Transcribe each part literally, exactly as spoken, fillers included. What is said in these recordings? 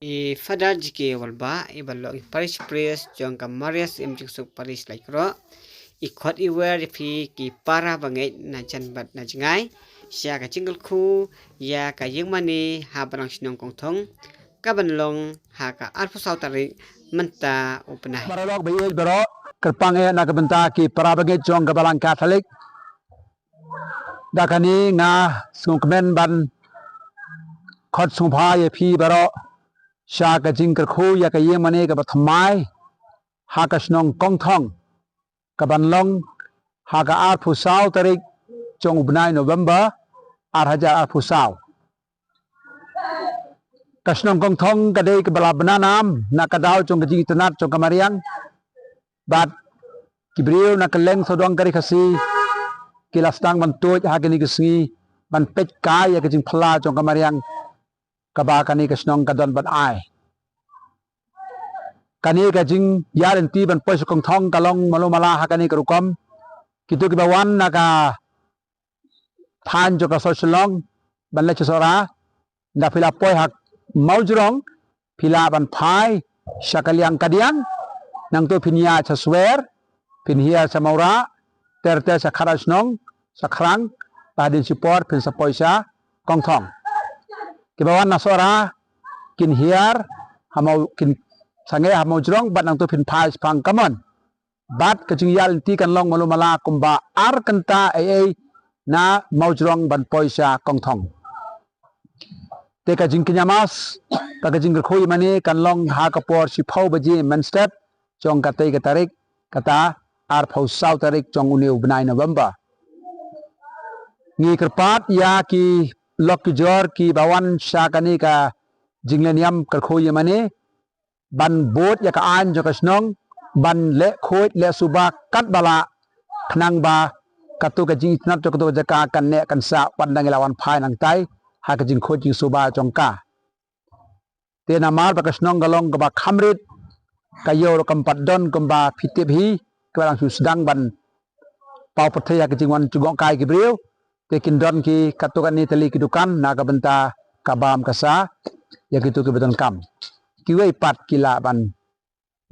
I Father G K Walba, i ba long i Parish Priest jong ka Maria Syiem Jingsuk Parish Laitkroh, i khot i wer ïa phi ki para bangeit na jan bad na jngai sha ka jingkyrkhu ïa ka ïing mane ha Balang Shnong Kongthong, ka ban long ha ka arphew saw tarik mynta u bnai. Paralok ba ïeit baroh, kyrpang eh na ka bynta ki para bangeit jong ka Balang Katholik. Da kane nga sngewkmen ban khot sngewbha ïa phi baroh sha ka jingkyrkhu ïa ka ïing mane kaba thymmai ha ka shnong Kongthong, ka ban long ha ka arphew saw tarik jong u bnai November ar hajar arphew saw. Ka shnong Kongthong ka dei kaba la bna nam na ka daw jong ka jingitynnad jong ka mariang. Bad ki briew na kylleng sawdong ka ri Khasi ki la sdang ban tuid ha kine ki sngi ban peit kai ïa ka jingphylla jong ka mariang kaba kane ka shnong ka don ban ai. Kane ka jingïaid lynti ban poi sha Kongthong ka long malu mala ha kane ka rukom. Kito kiba wan na ka thaiñ jong ka sor Shillong ban leit sha Sohra, nda phi la poi ha Mawjrong, phi lah ban phai sha ka liang Kadiang, nangto phin ïaid sha Swer, phin hiar sha Mawrah, ter ter sha Khadrashnong, sha Khrang, bad hadien shipor phin sa poi sha Kongthong. Kiba wan na Sohra kin hiar ha Maw, kin sangeh ha Mawjrong bad nangto phin phai shaphang Kamon. Bad ka jingïaid lynti kan long malu mala kumba ar kynta ei ei na Mawjrong ban poi sha Kongthong. Te ka jingkynmaw bad ka jingkyrkhu ïing mane kan long ha ka por shiphew baje mynstep jong katei ka tarik, kata arphew saw tarik jong une u bnai November. Ngi kyrpad ïa ki lok ki jor kiba wan sha kane ka jinglehniam kyrkhu ïing mane ban bud ïa ka aiñ jong ka shnong, ban leh khuid leh suba katba lah, khnang ba kato ka jingitynnad jong kato ka jaka kan neh kan sah wat nda ngi la wan phai nangtai ha ka jingkhuid jingsuba jong ka. Te namar ba ka shnong ka long kaba kham rit, ka ïew ruh kam pat don kumba phi tip hi, kaba dang shu sdang ban paw pyrthei ha ka jingwan jngohkai ki briew. Te kin don ki katto katne tylli ki dukan na ka bynta ka bam ka sa ïa kito kiba donkam. Kiwei pat ki lah ban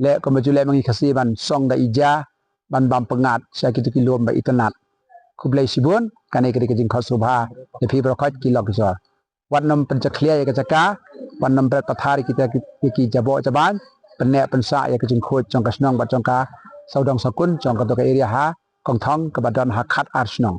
leh kumba ju leh ma ngi Khasi ban song da i ja ban bam pyngngad sha kito ki lum ba itynnad. Khublei shibun, kane ka dei ka jingkhot sngewbha ïa phi baroh khoit ki lok ki jor. Wat nym pynjakhlia ïa ka jaka, wat nym bret pathar ïa kita ki, ïa ki jaboh jabaiñ, pynneh pynsah ïa ka jingkhuid jong ka shnong bad jong ka sawdong sawkun jong kato ka area ha Kongthong kaba don ha khatar shnong.